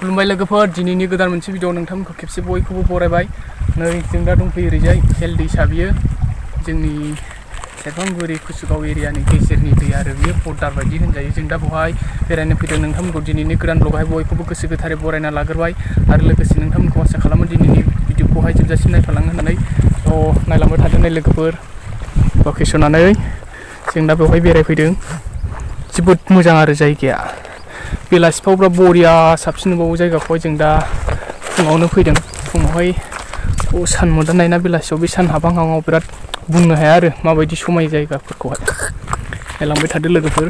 खुलुमबाय लोगोफोर दिनैनि गोदान मोनसे भिडिअ नोंथांमोनखौ खेबसे बयखौबो बरायबाय नै जों दा दंफैयो ओरैजाय हेल दैसा बियो जोंनि सेरफांगुरि कुसुगाव एरियानि गेजेरनि दै आरो बियो बर्डार बायदि होनजायो जों दा बहाय बेरायनो फैदों नोंथांमोनखौ दिनैनि गोदान ब्लगआवहाय बयखौबो गोसो गोथारै बरायना लाग्रोबाय आरो लोगोसे नोंथांमोनखौ आसा खालामो दिनैनि भिडिअखौहाय जोबजासिम नायफालांनो होननानै नायलांबाय थादों नै लोगोफोर लकेसनानै जों दा बेवहाय बेरायफैदों जोबोद मोजां आरो जायगाया बेलासिफ्रावब्ला बरिया साबसिन नुबावो जायगाखौहाय जों दा फुङावनो फैदों फुङावहाय सान मोदाननाय ना बेलासियाव बे सान हाबहांहाङाव बिराद बुंनो हाया आरो माबायदि समाय जायगाफोरखौहाय नायलांबाय थादो लोगोफोर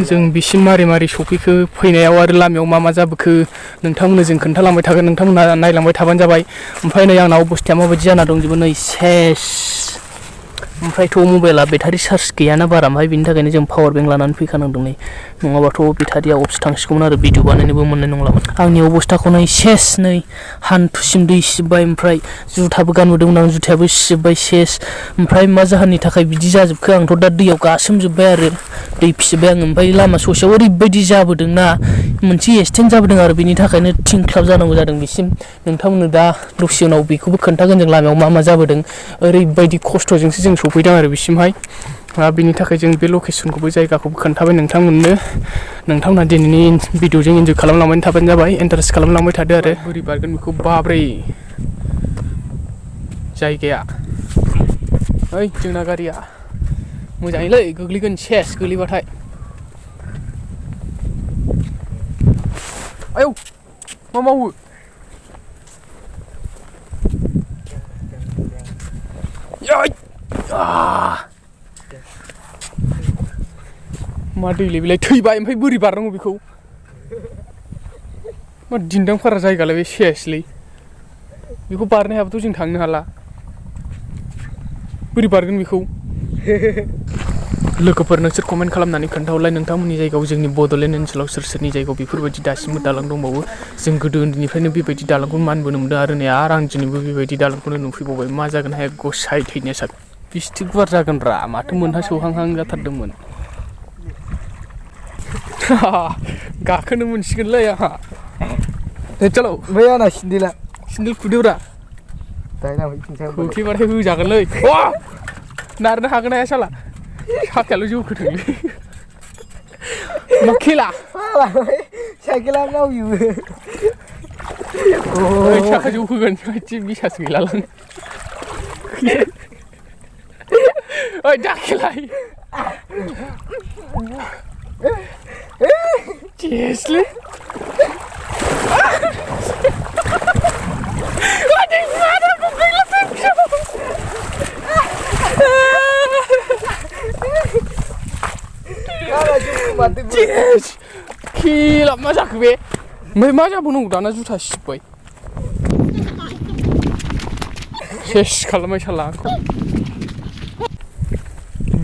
जों बिसिम मारै मारै सफैखो फैनायाव आरो लामायाव मा मा जाबोखो नोंथांमोननो जों खोन्थालांबाय थागोन नोंथांमोना नायलांबाय थाबानो जाबाय ओमफ्राय नै आंना अबस्थाया माबायदि जाना दंजोबो नै सेस ओमफ्रायथ' मबाइला बेटारि चार्ज गैयाना बारा ओमफ्राय बिनि थाखायनो जों पावार बेंक लानानै फैखानांदों नै नङाबाथ' बेटारिया अफसो थांसिगौमोन आरो भिडिअ बानायनोबो मोननाय नंलामोन आंनि अबस्थाखौ नै सेस नै हान्थुसिम दै सिजोब्बाय ओमफ्राय जुथाबो गानबोदोंमोन आं जुथायाबो सिजोब्बाय सेस ओमफ्राय मा जाहोननि थाखाय बिदि जाजोबखो आंथ' दा दैयाव गासोमजोब्बाय आरो दै फिजोब्बाय आं ओमफ्राय लामा ससेयाव ओरैबायदि जाबोदोंना मोनसे एक्सिडेन्ट जाबोदों आरो बेनि थाखायनो थिंख्लाब जानांगौ जादों बिसिम नोंथांमोननो दा दसे उनाव बेखौबो खोन्थागोन जों लामायाव मा मा जाबोदों ओरैबायदि खस्थ'जोंसो जों सफैदों आरो बिसिमहाय बिनि थाखाय जों बे लकेसनखौबो जायगाखौबो खोन्थाबाय नोंथांमोननो नोंथांमोना दिनैनि भिडिअजों इन्जय खालामलांबाय थाबानो जाबाय इन्टारेस्ट खालामलांबाय थादो आरो बोरै बारगोन बेखौ बाब्रै जायगाया ओइ जोंना गारिया मोजाङैलै गोग्लैगोन सेस गोग्लैबाथाय आयौ मा मावो मा दैलै बेलाय थैबाय ओमफ्राय बोरै बारनांगौ बेखौ मा दिन्दांफारा जायगालाय बे सेसलै बेखौ बारनो हायाबाथ' जों थांनो हाला बोरै बारगोन बेखौ लोगोफोर नोंसोर कमेन्ट खालामनानै खोन्थाहरलाय नोंथांमोननि जायगायाव जोंनि बड'लेण्ड ओनसोलाव सोर सोरनि जायगायाव बेफोरबायदि दासिमबो दालां दंबावो जों गोदो उन्दैनिफ्रायनो बेबायदि दालांखौ मानबोनो मोनदों आरो नै आरो आं दिनैबो बेबायदि दालांखौनो नुफैबावबाय मा जागोन हाय गसाइ थैनाया साब बिसि गुवार जागोनब्रा माथो मोनहा सौहांहां जाथारदोंमोन गाखोनो मोनसिगोनलै आंहा चलो बै आंना सिन्देल खुदोब्रा खोख्लैबाथाय होजागोनलै नारनो हागोन हाया साला साखायाल' जौखोथोंलै मा खेला साइकेला मावजोबो साखा जौखोगोन बिसास गैलालां ओइ दाखेलाय जेसलै खेला मा जाखो बे ओमफ्राय मा जाबावनांगौ दाना जुथा सिजोब्बाय सेस खालामबाय साला आंखौ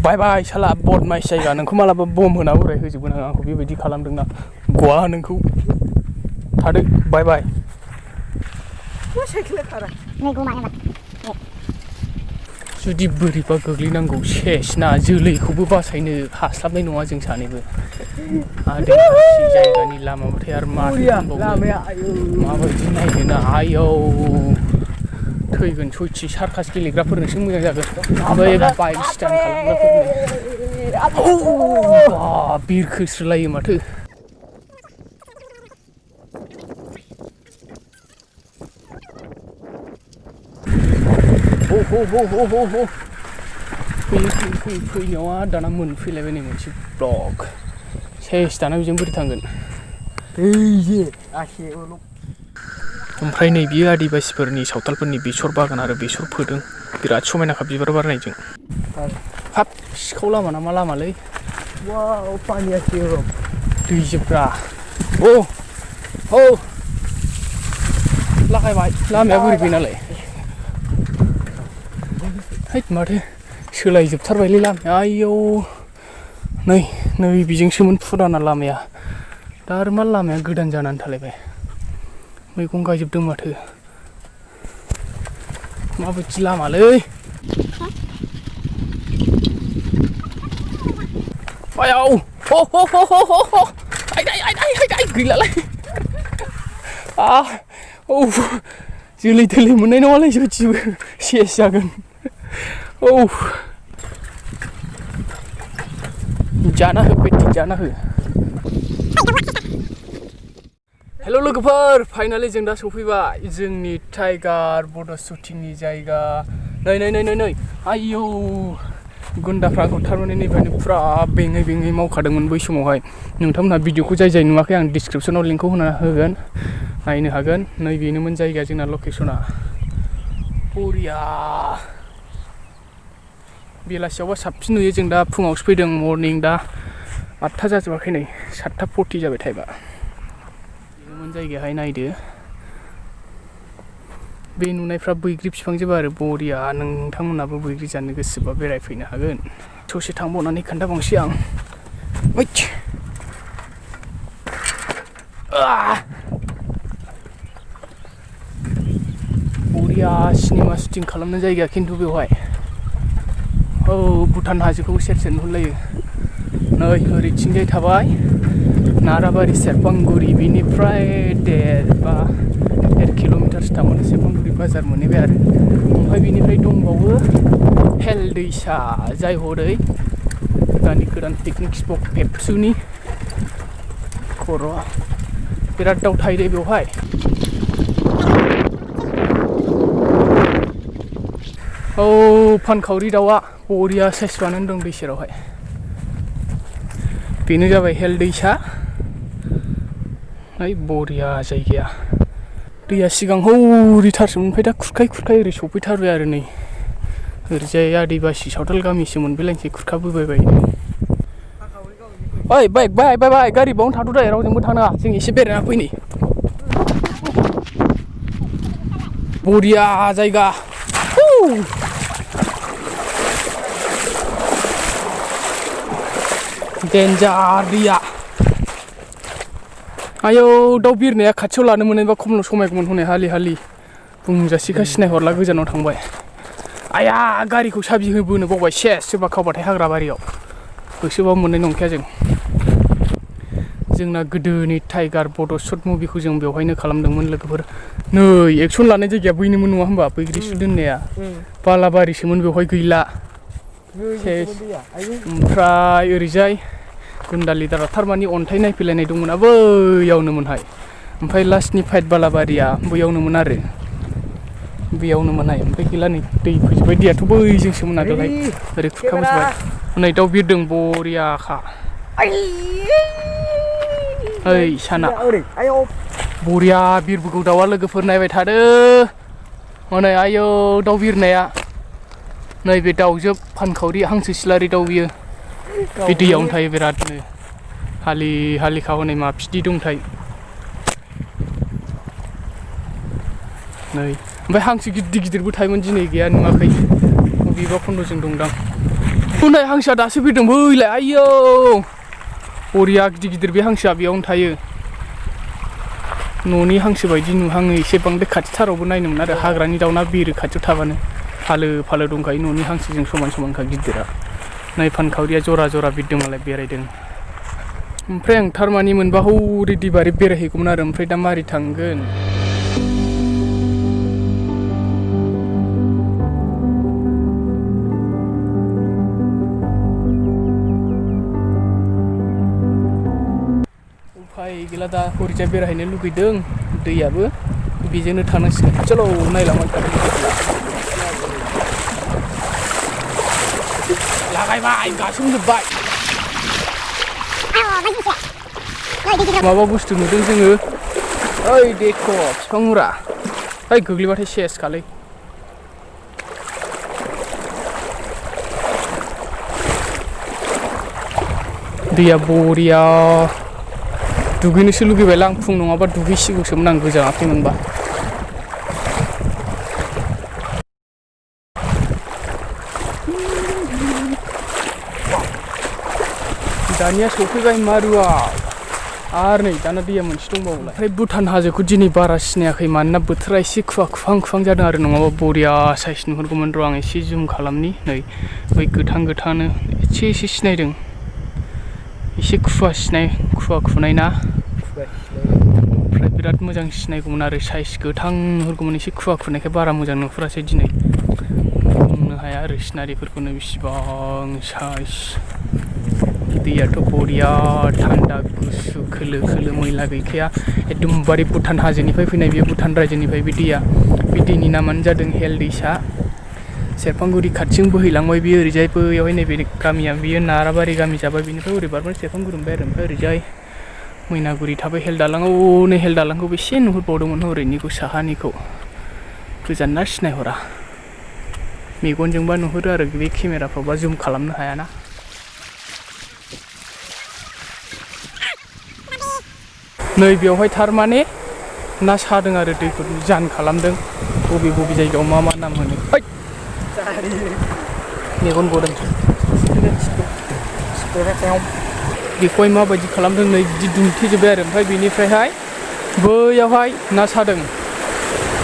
बाय बाय साला बदमाइस जायगा नोंखौ मालाबा बम होना उराय होजोबगोन आं आंखौ बेबायदि खालामदोंना गवा नोंखौ थादो बाय बाय जुदि बोरैबा गोग्लैनांगौ सेस ना जोलैखौबो बासायनो हास्लाबनाय नङा जों सानैबो आरो जायगानि लामाबाथाय आरो माथो माबायदि नायनो ना आयौ थैगोन सयथि सार्कास गेलेग्राफोरनोसो मोजां जागोन ओमफ्राय बाइक स्टान्ट खालामग्राफोरनो बिरखोस्रोलायो माथो फैनायाव दाना मोनफैलायबाय नै मोनसे ब्लक सेस दाना बेजों बोरै थांगोन ओमफ्राय नै बियो आदिबासिफोरनि सावथालफोरनि बेसर बागान आरो बेसर फोदों बिराद समायनाखा बिबार बारनायजों हाब सिखाव लामा ना मा लामालै दैजोब्रा लागायबाय लामाया बोरै फै नालाय हैद माथो सोलायजोबथारबायलै लामाया आयौ नै बेजोंसोमोन फुराना लामाया दा आरो मा लामाया गोदान जानानै थालायबाय मैगं गायजोबदों माथो माबायदि लामालै आयाव हो हो हो हो हो आइ गैलालाय औ जोलै दोलै मोननाय नङालै जोथिबो सेस जागोन औ जाना हो बेटि जाना हो हेल' लोगोफोर फाइनालि जों दा सफैबाय जोंनि टाइगार बड' शुटिंनि जायगा नै आयौ गुन्दाफ्रा थारमाने नैबेनो फुरा बेङै बेङै मावखादोंमोन बै समावहाय नोंथांमोनहा भिडिअखौ जाय नुवाखै आं डिसक्रिपसनाव लिंकखौ होना होगोन नायनो हागोन नैबेनोमोन जायगाया जोंना लकेसना बरिया बेलासियावबा साबसिन नुयो जों दा फुङावसो फैदों मर्निं दा 8टा जाजोबाखै नै 7:40 जाबाय टाइमा बेनोमोन जायगायाहाय नायदो बे नुनायफ्रा बैग्रि बिफांजोब आरो बरिया नोंथांमोनाबो बैग्रि जानो गोसोबा बेरायफैनो हागोन ससे थांबावनानै खोन्थाबावनोसै आं बरिया सिनेमा शुटिं खालामनाय जायगा खिन्थु बेवहाय औ भुटान हाजोखौ सेर सेर नुहुरलायो नै ओरैथिंजाय थाबाय नाराबारि सेरफांगुरि बेनिफ्राय 1.5 किल'मिटारसो थांबानो सेरफांगुरि बाजार मोनहैबाय आरो ओमफ्राय बेनिफ्राय दंबावो हेल दैसा जाय हरै दानि गोदान पिकनिक स्पट पेपसुनि खर' बिराद दाउ थायो दे बेवहाय औ फानखावरि दाउआ बरिया साइज बानानै दं दै सेरावहाय बेनो जाबाय हेल दैसा ओइ बरिया जायगाया दैया सिगां हौरिथारसोमोन ओमफ्राय दा खुरखाय ओरै सफैथारबाय आरो नै ओरैजाय आदिबासि सावथाल गामिसो मोनफैलायनोसै खुरखाबोबाय ओइ बाइक बाय गारि बावनो थाथ' दे रावजोंबो थांनाङा जों एसे बेरायना फैनि बरिया जायगा डेन्जार दैया आयौ दाउ बिरनाया खाथियाव लानो मोननायबा खमल' समायगौमोन हनै हालि बुंजासिखा सिनायहरला गोजानाव थांबाय आया गारिखौ साबि होबोनो बावबाय सेस सोरबा खावबाथाय हाग्रा बारियाव गोसोबाबो मोननाय नंखाया जोंना गोदोनि टाइगार बड' शट मुभिखौ जों बेवहायनो खालामदोंमोन लोगोफोर नै एक्सन लानाय जायगाया बैनोमोन नङा होमबा बैग्रि सु दोननाया बालाबारिसोमोन बेवहाय गैला ओमफ्राय ओरैजाय गुन्दालिदारा थारमाने अन्थाइ नायफैलायनाय दंमोन बैयावनोमोनहाय ओमफ्राय लास्टनि फाइट बालाबारिया बैयावनोमोन आरो बेयावनोमोनहाय ओमफ्राय गैला नै दै फैजोब्बाय दैयाथ' बैजोंसोमोन आगोलहाय ओरै खुरखाबोजोब्बाय नै दाउ बिरदों बरियाखा ओइ साना बरिया बिरबोगौ दाउआ लोगोफोर नायबाय थादो हनै आयौ दाउ बिरनाया नैबे दाउजोब फानखावरि हांसो सिलारि दाउ बियो बे दैयावनो थायो बिरादनो हालिखा हनै मा फिथि दंथाय नै ओमफ्राय हांसो गिदिरबो थायोमोन दिनै गैया नुवाखै बबेबा खन्द'जों दंदां हनै हांसोआ दासो फैदों बैलाय आयौ बरिया गिदिर बे हांसोआ बेयावनो थायो न'नि हांसो बायदि नुहाङो एसे बांद्राय खाथिथारावबो नायनो मोना आरो हाग्रानि दाउना बिरो खाथियाव थाबानो फालो दंखायो न'नि हांसोजों समानखा गिदिरा नै फानखावरिया जरा बिरदों मालाय बेरायदों ओमफ्राय आं थारमाने मोनबा हौरै दैबारि बेरायहैगौमोन आरो ओमफ्राय दा मारै थांगोन उफाय गैला दा हरैजाय बेरायहैनो लुगैदों दैयाबो बेजोंनो थांनांसिगोन चलो नायलांबाय थादों लागायबाय गासोमजोब्बाय माबा बुस्थु नुदों जोङो ओइ देख' बिफां मुरा ओइ गोग्लैबाथाय सेस खालै दैया बरिया दुगैनोसो लुगैबायला आं फुं नङाबा दुगैसिगौसोमोन आं गोजाङाखैमोनबा दानिया सफैबाय मारुआ आरो नै दाना दैया मोनसे दंबावोलाय ओमफ्राय भुटान हाजोखौ दिनै बारा सिनायाखै मानोना बोथोरा एसे खुहां जादों आरो नङाबा बरिया साइज नुहुरगौमोन र' आं एसे जुम खालामनि नै बै गोथांनो एसे सिनायदों एसे खुवा खुनाय ना ओमफ्राय बिराद मोजां सिनायगौमोन आरो साइज गोथां नुहुरगौमोन एसे खुवा खुनायखाय बारा मोजां नुहुरासै दिनै बुंनो हाया आरो सिनारिफोरखौनो बेसेबां साइज दैयाथ' बरिया थान्दा गुसु खोलो खोलो मैला गैखाया एकदमबारे भुटान हाजोनिफ्राय फैनाय बेयो भुटान रायजोनिफ्राय बे दैया बे दैनि नामानो जादों हेल दैसा सेरफांगुरि खाथिजों बोहैलांबाय बियो ओरैजाय बैयावहाय नैबे गामिया बियो नाराबारि गामि जाबाय बिनिफ्राय ओरै बारबाय सेरफांगुरि ओमफ्राय ओरैजाय मैनागुरि थाबाय हेल दालाङाव नै हेल दालांखौ एसे नुहुरबावदोंमोन ओरैनिखौ साहानिखौ गोजानना सिनायहरा मेगनजोंबा नुहुरो आरो बे केमेराफ्रावबा जुम खालामनो हायाना नै बेवहाय थारमाने ना सादों आरो दैखौ जान खालामदों बबे बबे जायगायाव मा मा नाम होनो मेगन गदों बेखौहाय माबायदि खालामदों नै बिदि दुमथेजोब्बाय आरो ओमफ्राय बेनिफ्रायहाय बैयावहाय ना सादों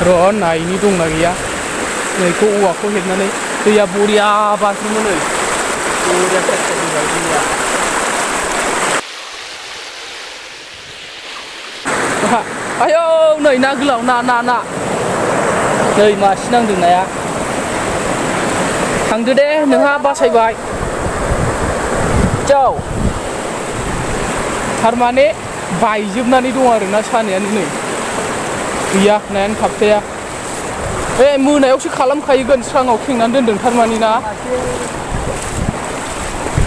र' नायनि दंना गैया नैखौ औवाखौ हेबनानै दैया बरिया बाज्रुमो नै बरिया दैया आयौ नै ना गोलाव ना नै मासे नांदों नाया थांदो दे नोंहा बासायबाय जाव थारमाने बायजोबनानै दं आरो ना सानायानो नै गैया नायानो थाबथाया बे मोनायावसो खालामखायोगोन स्राङाव खेंनानै दोनदों थारमाने ना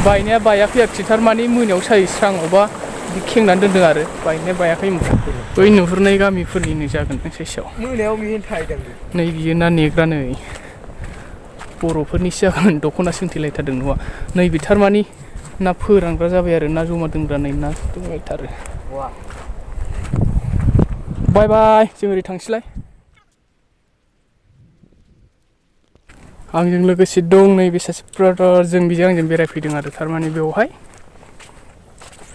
बायनाया बायाखै आरोखि थारमाने मोनायाव सायो स्राङावबा बिदि खेंनानै दोनदों आरो बायनाया बायाखै बै नुहुरनाय गामिफोरनिनो जागोन साइसआव मोनायाव बिदिनो थाहैदों नै बियो ना नेग्रा नै बर'फोरनिसो जागोन दख'ना सोंथेलायथारदों न'आ नैबे थारमाने ना फोरानग्रा जाबाय आरो ना जमा दोनग्रा नै ना दंलायथारो बाय बाय जों ओरै थांसैलाय आंजों लोगोसे दं नैबे सासे ब्रादार जों बेजों आंजों बेरायफैदों आरो थारमाने बेवहाय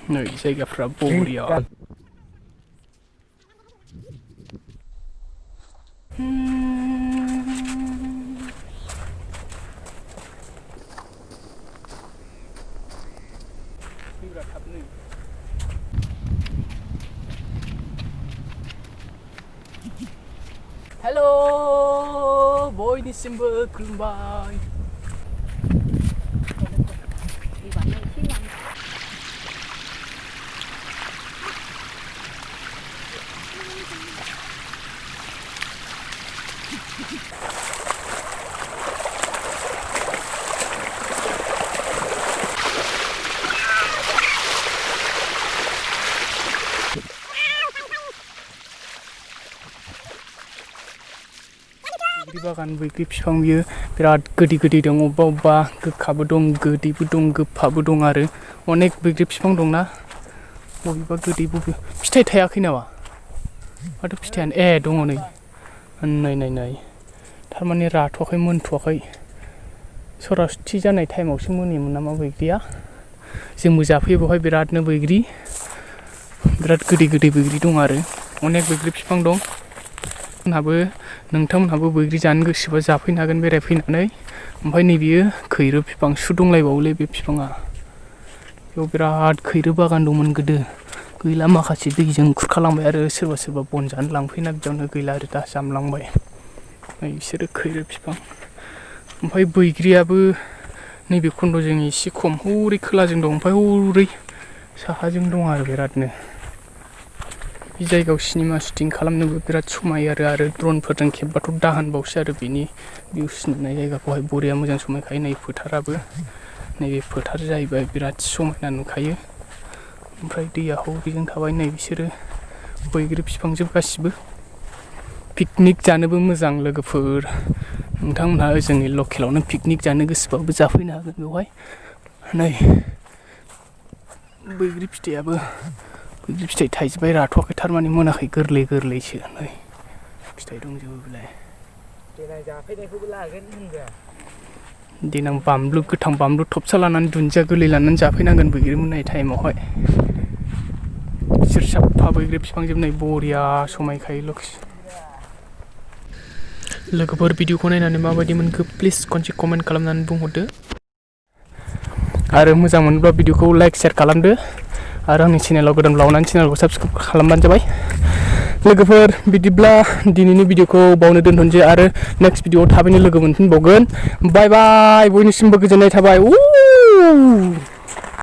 नै जायगाफ्रा बरिया हेलो बयनिसिमबो खुलुमबाय बैग्रि बागान बैग्रि बिफां बियो बिराद गोदै गोदै दं अबेबा अबेबा गोखाबो दं गोदैबो दं गोफाबो दं आरो अनेक बैग्रि बिफां दंना बबेबा गोदै बबे फिथाइ थायाखै नामा माथो फिथाइयानो दङ नै थारमाने राथ'वाखै मोनथ'वाखै सरासथि जानाय टाइमावसो मोनोमोन नामा बैग्रिया जोंबो जाफैयो बेवहाय बिरादनो बैग्रि बिराद गोदै गोदै बैग्रि दं आरो अनेक बैग्रि बिफां दं नोंथांमोनहाबो बैग्रि जानो गोसोबा जाफैनो हागोन बेरायफैनानै ओमफ्राय नैबेयो खैरो बिफां सु दंलायबावोलै बे बिफाङा बेयाव बिराद खैरो बागान दंमोन गोदो गैला माखासे दैजों खुरखालांबाय आरो सोरबा सोरबा बन जानो लांफैना बिदियावनो गैला आरो दा जामलांबाय बिसोरो खैरो बिफां ओमफ्राय बैग्रियाबो नैबे खन्द'जों एसे खम हरै खोलाजों दं ओमफ्राय हरै साहाजों दं आरो बिरादनो बे जायगायाव सिनेमा शुटिं खालामनोबो बिराद समायो आरो ड्रनफोरजों खेबबाथ' दाहोनबावसो आरो बेनि भिउस नुनाय जायगाखौहाय बरिया मोजां समायखायो नै फोथाराबो नैबे फोथार जाहैबाय बिराद समायना नुखायो ओमफ्राय दैया हौरैजों थाबाय नै बिसोरो बैग्रि बिफांजोब गासिबो पिकनिक जानोबो मोजां लोगोफोर नोंथांमोनहा जोंनि लकेलावनो पिकनिक जानो गोसोबाबो जाफैनो हागोन बेवहाय नै बैग्रि फिथाइ थाइजोब्बाय राथ'वाखै थारमाने मोनाखै गोरलै गोरलैसो नै फिथाइ दंजोबो बेलाय देनां जाफैनायखौबो लागोन होनबा देनां बानलु गोथां बानलु थबसा लानानै दुन्दिया गोरलै लानानै जाफैनांगोन बैग्रि मोननाय टाइमावहाय बिसोर साफा बैग्रि बिफांजोबनाय बरिया समायखायो लोगोफोर भिडिअखौ नायनानै माबायदि मोनखो प्लिज खनसे कमेन्ट खालामनानै बुंहरदो आरो मोजां मोनोब्ला भिडिअखौ लाइक शेयार खालामदो आरो आंनि चेनेलाव गोदानब्ला अननानै चेनेलखौ साबस्क्राइब खालामबानो जाबाय लोगोफोर बिदिब्ला दिनैनि भिडिअखौ बावनो दोनथ'नोसै आरो नेक्स्ट भिडिअआव थाबैनो लोगो मोनफिनबावगोन बाय बाय बयनिसिमबो गोजोननाय थाबाय